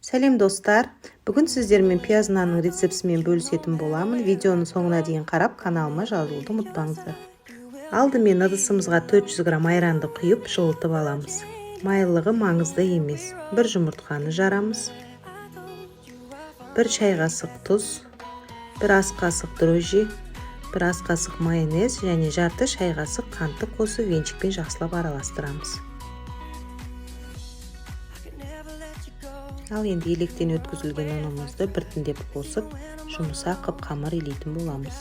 Сәлем, достар! Бүгін сіздермен пияз нанның рецептісімен бөлісетін боламын. Видеоның соңына дейін қарап, каналыма жазылуды ұмытпаңыздар. Алдымен ыдысымызға 400 грамм айранды құйып, жылытып аламыз. Майлылығы маңызды емес. Бір жұмыртқаны жарамыз. 1 шай қасық тұз, 1 ас қасық дрожжи, 1 ас қасық майонез және жарты шай қасық қантты қосып, венчикпен жақсылап араластырамыз. Ал енді електен өткізілген ұнымызды біртіндеп қосып, жұмсақ қып қамыр илейтін боламыз.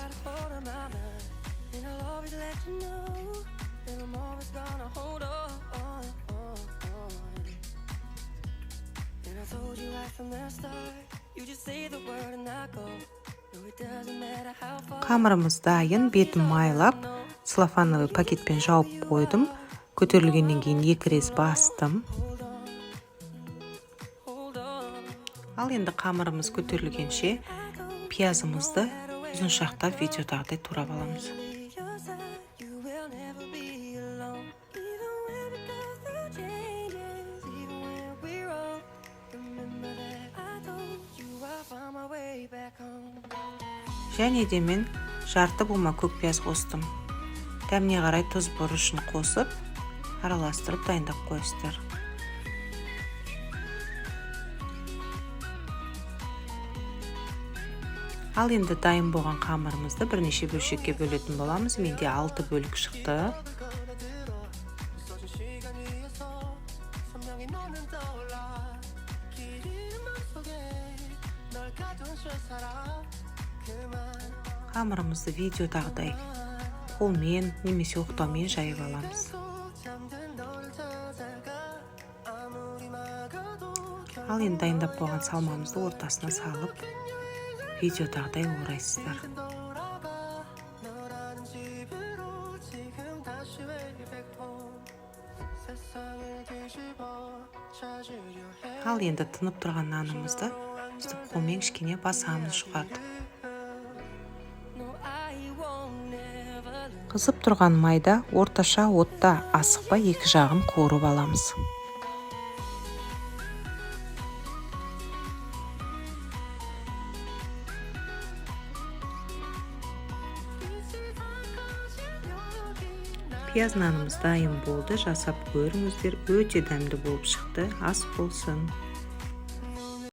Қамырымыз дайын, бетін майлап, целлофановый пакетпен жауып қойдым. Көтерілгеннен кейін 2 рет бастым. Ал енді қамырымыз көтерілгенше пиязымызды ұзыншақтап видеодағыдай турап аламыз. Және де мен жарты бума көк пияз қостым. Дәміне қарай тұз бұрышын қосып, араластырып дайындап қойыңыздар. Ал енді дайын болған қамырымызды бірнеше бөлшекке бөлетін боламыз. Менде 6 бөлік шықты. Қамырымызды видеодағыдай қолмен немесе оқтаумен жайып аламыз. Ал енді дайындап қойған салмамызды ортасына салып, видеодағыдай орайсыздар. Ал енді тынып тұрған нанымызды үстіп қолмен кішкене басамыз, жұқартып. Қызып тұрған майда орташа отта асықпай екі жағын қуырып аламыз. Пияз нанымыз дайын болды, жасап көріңіздер, өте дәмді болып шықты. Ас болсын.